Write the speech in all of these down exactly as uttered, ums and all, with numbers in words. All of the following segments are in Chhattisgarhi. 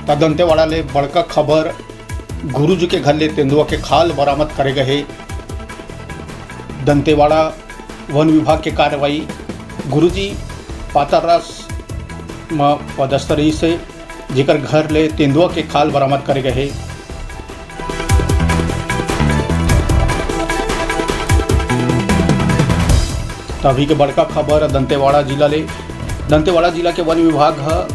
त दंतेवाड़ा ले बड़का खबर, गुरुजी के घर ले तेंदुआ के खाल बरामद करे गए हे। दंतेवाड़ा वन विभाग के कार्रवाई, गुरुजी पातारास म पदस्थ रहिस हे, जेकर घर ले तेंदुआ के खाल बरामद करे गए हे। तभी के बड़का खबर दंतेवाड़ा जिला ले। दंतेवाड़ा जिला के वन विभाग ह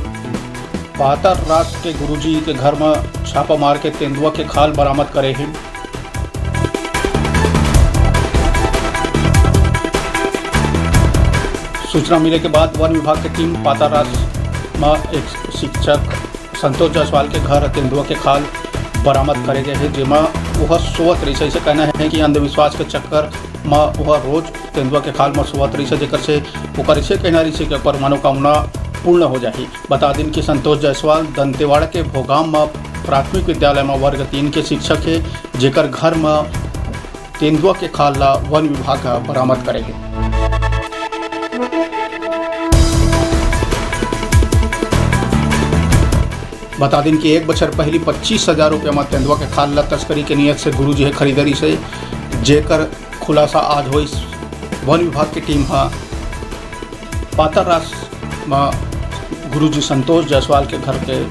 पातारास के गुरुजी के घर म छापा मार के तेंदुआ के खाल बरामद करे हे। सूचना मिले के बाद वन विभाग के टीम पातारास म एक शिक्षक संतोष जायसवाल के घर तेंदुआ के खाल बरामद करे गए हे, जेमा ओह सोवत रहिस हे। अइसे कहना हे कि अंधविश्वास के चक्कर म ओह रोज तेंदुआ के खाल म सोवत रहिस हे, जेकर से ओकर अइसे कहना रहिस हे कि ओकर मनोकामना पूर्ण हो जाही। बता दिन कि संतोष जायसवाल दंतेवाड़ा के भोगाम म प्राथमिक विद्यालय म वर्ग तीन के शिक्षक हे, जेकर घर म तेंदुआ के खाल ला वन विभाग ह बरामद करे हे। बता दिन कि एक बछर पहिली पच्चीस हजार रुपया म तेंदुआ के खाल ला तस्करी के नियत से गुरुजी ह खरीदे रिहिस हे, जेकर खुलासा आज होइस। वन विभाग के टीम ह पातारास म गुरुजी संतोष जायसवाल के घर के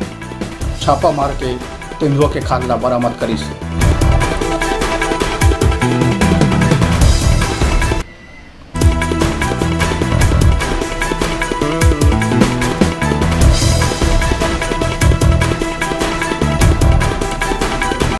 छापा मार के तेंदुआ के खाल ला बरामद करिस।